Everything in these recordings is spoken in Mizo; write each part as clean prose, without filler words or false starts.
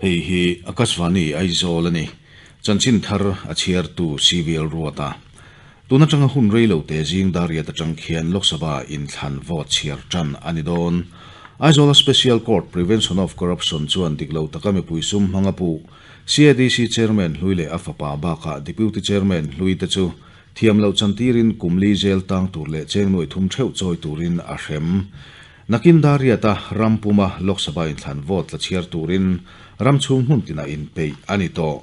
Hei hi Akashvani Aizawl a ni. Chanchin thar a chhiartu CVL Ruata. Tun atanga hun rei lo te zing dar riat atang khian Lok Sabha inthlan vote chhiar tan a ni dawn. Aizawla Special Court Prevention of Corruption chuan dik lo taka mipui sum hmang a puh. CADC Chairman hlui leh a fapa bakah Deputy Chairman hlui te chu thiam loh chantirin kum li jail tang tur leh cheng nuai thum theuh chawi turin a hrem. Nakin dar riata ram puma Lok Sabha inthlan vote tla chhiar turin ram chhung hmun tinah inpeih a ni tawh.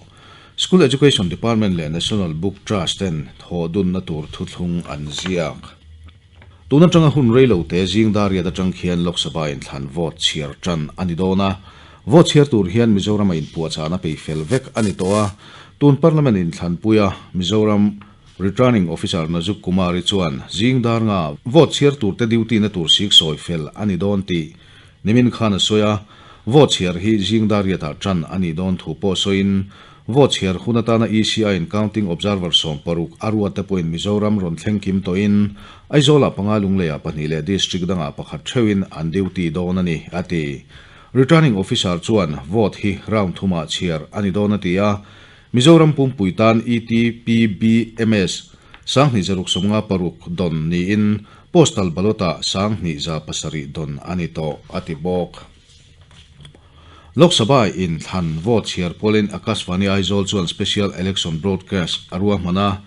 School Education Department leh National Book Trust ten thawh dunna tur thuthlung an ziak. Tun atanga hun rei lo te zing dar riat atang khian Lok Sabha inthlan vote chhiar tan a ni dawn a. Vote chhiar tur hian Mizoram a inpuahchahna pei fel vek a ni tawh a. Tun Parliament inthlanpuia Mizoram Returning Officer Nazuk Kumar-i chuan zing dar nga vote chhiar turte duty na tur sik sawi fel a ni dawn tih nimin khan a sawi a, vote chhiar hi zing dar riatah tan a nih dawn thu pawh sawiin vote chhiar hun atana ECI-in Counting Observer 60 a ruat te pawhin Mizoram rawn thleng kim tawhin Aizawlah panga Lungleiah pahnih leh District dangah pakhat theuhin an duty dawn a ni, a ti. Returning Officer chuan vote hi round thumah chhiar a ni dawn a ti a, Mizoram pumpui tan ETPBMS 2656 dawn niin Postal Ballot-ah 2107 dawn a ni tawh, a ti bawk. Lok Sabha inthlan vote chhiar pawlin Akashvani Aizawl chuan Special Election Broadcast a ruahman a.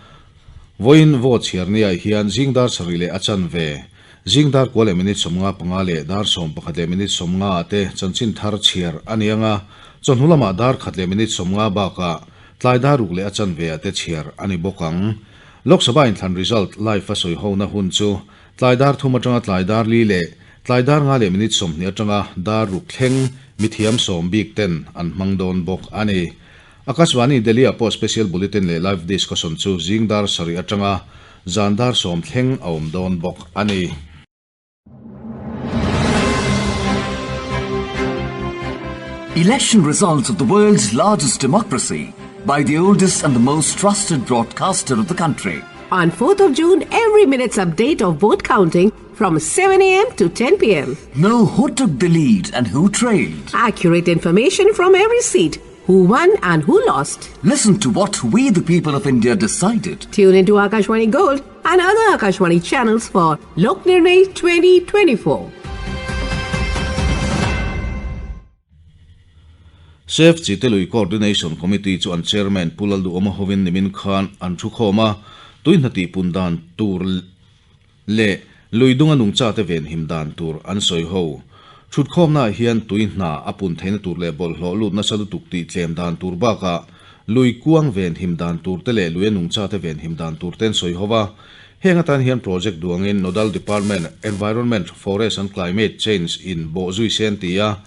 Vawiin vote chhiar niah hian zing dar sarih leh a chanve, zing dar kua leh minute 55 leh dar 11 leh minute 50 ah te chanchin thar chhiar a ni ang a, chawhnu lamah dar khat leh minute 50 bakah tlai dar ruk leh a chanve ah te chhiar a ni bawk ang. Lok Sabha inthlan result live a sawi hona hun chu tlai dar thum atanga tlai dar li leh tlai dar nga leh minute 20 atanga dar ruk thleng mithiam sawm bik ten an hmang dawn bawk a ni. Akashvani Delhi ah pawh special bulletin leh live discussion chu zing dar sarih atanga zan dar sawm thleng a awm dawn bawk a ni. Election results of the world's largest democracy by the oldest and the most trusted broadcaster of the country. On 4th of June, every minute's update of vote counting from 7 a.m. to 10 p.m. Know who took the lead and who trailed. Accurate information from every seat, who won and who lost. Listen to what we, the people of India, decided. Tune into Akashvani Gold and other Akashvani channels for Lok Nirnay 2024. Save Chitelui Coordination Committee chu an Chairman Pu Lalduhawma hovin nimin khan an thu khawm a, tui hna tih pun dan tur leh lui dunga nungchate venhim dan tur an sawi ho. Thutkhawmnaah hian tui hna a pun theihna tur leh bawlhhlawh lut nasa lutuk tih tlem dan tur bakah lui kuang venhim dan tur te leh luia nungchate venhim dan tur te an sawi ho va. Heng atan hian project duangin Nodal Department, Environment, Forest and Climate Change in bawhzui se an ti a,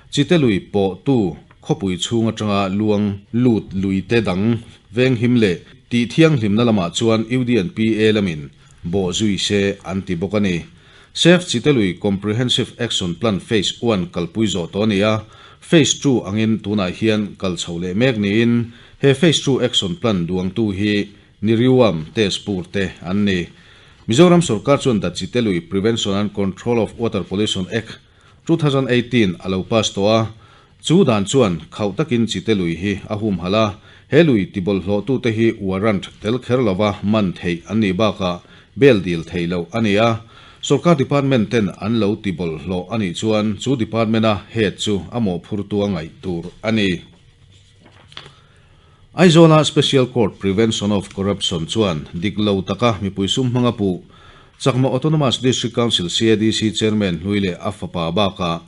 chite lui pawhtu khawpui chhung atanga luang lut lui te dang venghim leh tih thianghlimna lamah chuan UDNPA lamin bawhzui se an ti bawk a ni. Save Chitelui Comprehensive Action Plan Phase I kalpui zawh tawh a ni a, Phase II angin tunah hian kal chho leh mek niin he Phase II Action Plan duangtu hi Niriuam Tezpur te an ni. Mizoram sorkar chuan The Chitelui Prevention and Control of Water Pollution Act, 2018 a lo pass tawh a, chu dan chuan khauh takin Chitelui hi a humhalh a, he lui tibawlhhlawhtute hi warrant tel kher lova man theih an nih bakah bail dil theih loh a ni a. Sorkar department ten an lo tibawlhhlawh a nih chuan chu department a head chu a mawhphurtu a ngaih tur a ni. Aizawla Special Court Prevention of Corruption chuan dik lo taka mipui sum hmanga puh Chakma Autonomous District Council, CADC, Chairman hlui leh a fapa bakah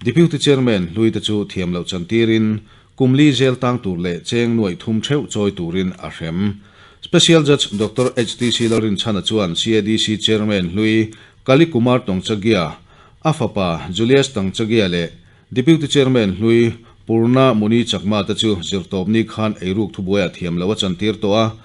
Deputy Chairman hlui te chu thiam loh chantirin kum li zel tang tur leh cheng nuaih thum theuh chawi turin a hrem. Special Judge Doctor HTC Lalrinchhana chuan CADC Chairman hlui Kali Kumar Tongchagia, a fapa Julius Tangchagia leh Deputy Chairman hlui Purna Muni Chakma te chu zirtawpni khan eiruk thubuaiah thiam lo a chantir tawh a,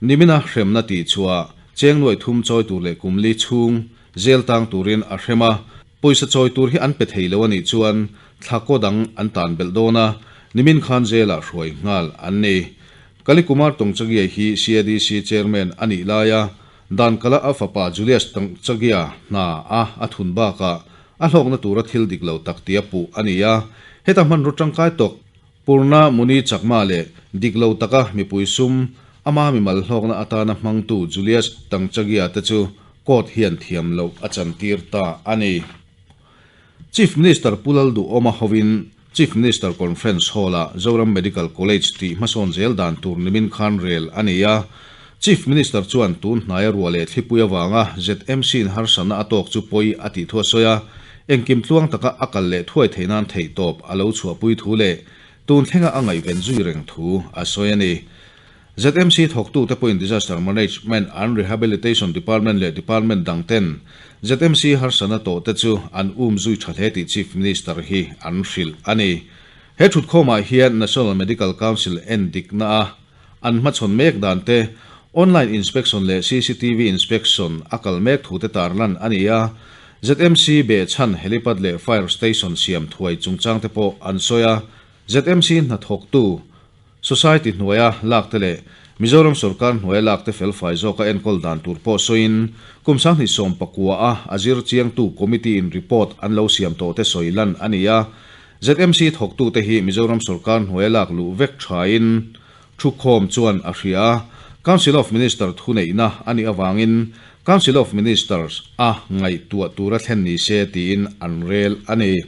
nimina hremna tih chhuah cheng nuaih thum chawi tur leh kum li chhung zel tang turin a hrem a, pawisa chawi tur hi an pe thei lo a nih chuan thla kaw dang an tan belh dawn a, nimin khan zelah hruai nghal an ni. Kali Kumar Tongchagia hi CADC Chairman a nih laia dan kala a fapa Julius Tongchagia hna a a thun bakah a hlawkna tura thil dik lo tak tia puh a ni a, heta hmanraw tangkai tawk. Purna Muni Chakma leh dik lo taka mipui sum ama mimal hlawkna atana hmangtu Julius Tangchagia te chu court hian thiam loh a chantir ta a ni. Chief Minister Pu Lalduhawma hovin Chief Minister Conference Hall-ah Zoram Medical College tih hmasawn zel dan tur nimin khan rel a ni a. Chief Minister chuan tun hnaia ruah leh thlipui avanga ZMC-in harsatna a tawk chu pawi a tih thu a sawi a, engkim tluang taka a kal leh thuai theih nan theihtawp a lo chhuahpui thu leh tun thlenga a ngaihven zui reng thu a sawi a ni. ZMC thawktute pawhin Disaster Management and Rehabilitation Department leh Department dang ten ZMC harsatna tawhte chu an um zui tha hle tih Chief Minister hi an hrilh a ni. He thutkhawmah hian National Medical Council en dikna a an hmachhawn mek dan te, Online Inspection leh cctv Inspection a kal mek thute tarlan a ni a, ZMC behchhan Helipad leh Fire Station siam thuai chungchangte pawh an sawi a, ZMC hnathawktu, Society hnuaia lak te leh Mizoram sorkar hnuaia lak te felfai zawka enkawl dan tur pawh sawiin kum 2019 a a zir chiangtu committee in report an lo siam tawh te sawi lan a ni a. ZMC thawktute hi Mizoram sorkar hnuaia lak luh vek thain thukhawm chuan a hria a, Council of Minister thuneihna a nih avangin Council of Ministers a ngaihtuah tura thlen ni se tiin an rel a ni.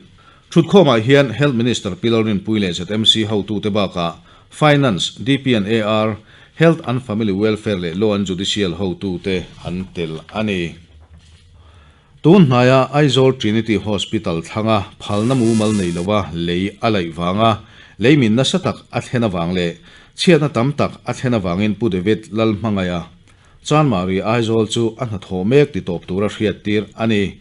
Thutkhawmah hian Health Minister Pi Lalrinpuii leh ZMC hotute bakah Finance, DP and AR, Health and Family Welfare leh Law and Judicial hotute an tel a ni. Tun hnaia Aizawl Trinity Hospital thlanga phalna mumal nei lova lei a laih vanga lei min nasa tak a thlen avang leh chhiatna tam tak a thlen avangin Pu David Lalhmangaiha Chanmari Aizawl chu a hnathawh mek ti tawp tura hriattir a ni.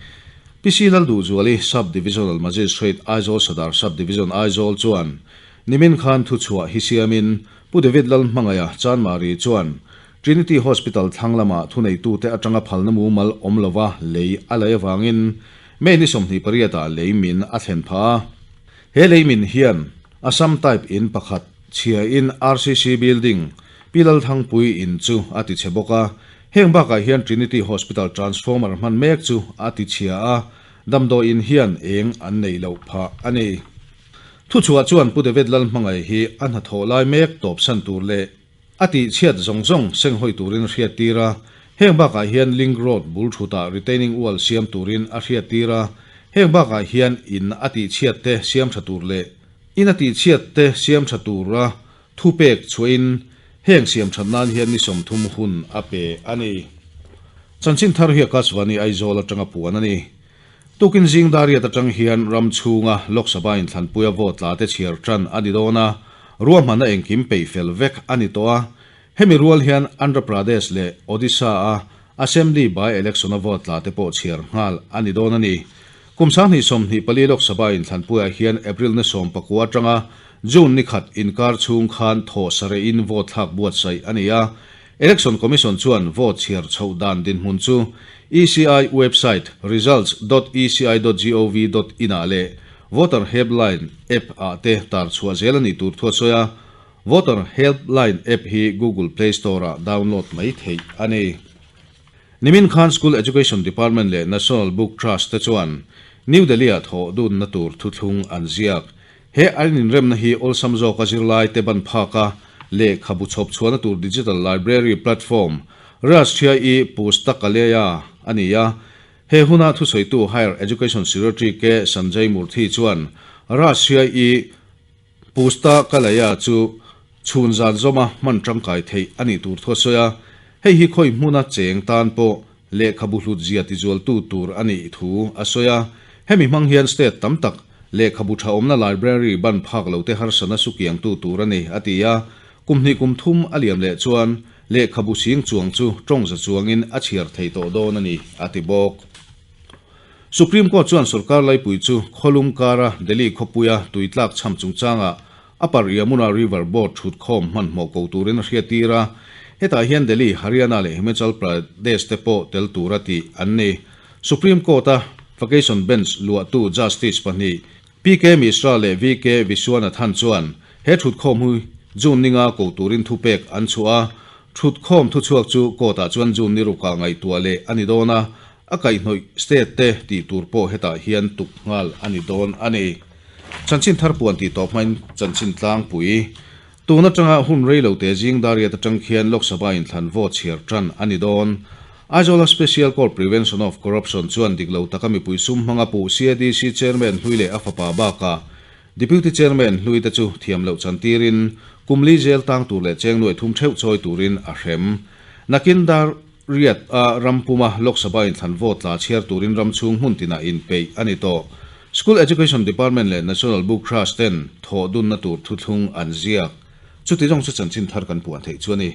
PC Lalduhzuali, Sub Divisional Magistrate, Aizawl Sadar Sub Division Aizawl chuan nimin khan thuchhuah hi siamin Pu David Lalhmangaiha Chanmari chuan Trinity Hospital thlang lama thuneitute atanga phalna mumal awm lova lei a lei avangin May ni 28 ah lei min a thlen phah a. He lei min hian Assam type in pakhat chhia in RCC building Pi Lalthangpui in chu a ti chhe bawk a, heng bakah hian Trinity Hospital transformer hman mek chu a ti chhia a, damdawi in hian eng an nei loh phah a ni. Thuchhuah chuan Pu David Lalhmangaih hi a hnathawh lai mek tawpsan tur leh a tih chhiat zawng zawng senghawi turin a hriattir a, heng bakah hian Link Road bul thutah retaining wall siam turin a hriattir a, heng bakah hian in a tih chhiat te siam tha tur leh in a tih chhiat te siam tha tura Thupek chhuahin heng siam that nan hian ni 30 hun a pe a ni. Chanchin thar hi Akashvani Aizawl atanga puan a ni. Tukin zing dariat atang hian ram chhunga Lok Sabha inthlanpuia vote tla te chhiar tan a ni dawn a, ruahmanna engkim peih fel vek a ni tawh a. Hemi rual hian Andhra Pradesh leh Odisha a Assembly by-election a vote tla te pawh chhiar nghal a ni dawn a ni. Kum 2024 Lok Sabha inthlanpuiah hian April ni 19 atanga June ni khat inkar chhung khan thaw sarehin vote thlak buatsaih a ni a. Election Commission chuan vote chhiar chhoh dan dinhmun chu ECI website results dot eci dot gov dot in ah leh Voter Helpline app ah te tar chhuah zel a nih tur thu a sawi a. Voter Helpline app hi Google Play Store ah download mai theih a ni. Nimin khan School Education Department leh National Book Trust te chuan New Delhi ah thawh dunna tur thuthlung an ziak. He an inremna hi awlsam zawka zirlai te ban phaka lehkhabu chhawp chhuahna tur digital library platform Rashtriya e-Pustakalaya a ni a. He huna thusawitu Higher Education Secretary K Sanjay Murthy chuan Rashtriya e-Pustakalaya chu chhun zan zawma hman tangkai theih a nih tur thu a sawi a. Hei hi khawi hmuna cheng tan pawh lehkhabu hlut zia tizualtu tur a nih thu a sawi a. Hemi hmang hian state tam tak lehkhabu tha awmna library ban phak lo te harsatna sukiangtu tur a ni, a ti a. Kum hnih kum thum a liam leh chuan lehkhabu sing chuang chu tawng za chuangin a chhiar thei tawh dawn a ni, a ti bawk. Supreme Court chuan sorkar laipui chu khawlum kara Delhi khawpuia tui tlak cham chungchangah Upper Yamuna River Board thutkhawm hmanhmawh ko turin a hriattir a, hetah hian Delhi, Haryana leh Himachal Pradesh te pawh tel tura tih an ni. Supreme Court-a Vacation Bench luahtu Justice pahnih, PK Mishra leh VK Viswanathan chuan he thutkhawm hi June ninga ko turin thupek an chhuah a, thutkhawm thuchhuak chu Court-ah chuan June ni rukah ngaihtuah leh a ni dawn a, a kaihhnawih state te tih tur pawh hetah hian tuk nghal a ni dawn a ni. Chanchin thar puan tih tawp hmain chanchin tlangpui tun atanga hun rei lo te zing dar riat atang khian Lok Sabha inthlan vote chhiar tan a ni dawn. Aizawl-a Special Court Prevention of Corruption chuan dik lo taka mipui sum hmanga puh CADC Chairman hlui leh a fapa bakah Deputy Chairman hlui te chu thiam loh chantirin kum li zel tang tur leh cheng nuai thum theuh chawi turin a hrem. Nakin dar riat a ram puma Lok Sabha inthlan vote tla chhiar turin ram chhung hmun tinah inpeih a ni tawh. School Education Department leh National Book Trust ten thawh dunna tur thuthlung an ziak. Chuti zawng chu chanchin thar kan puan theih chu a ni.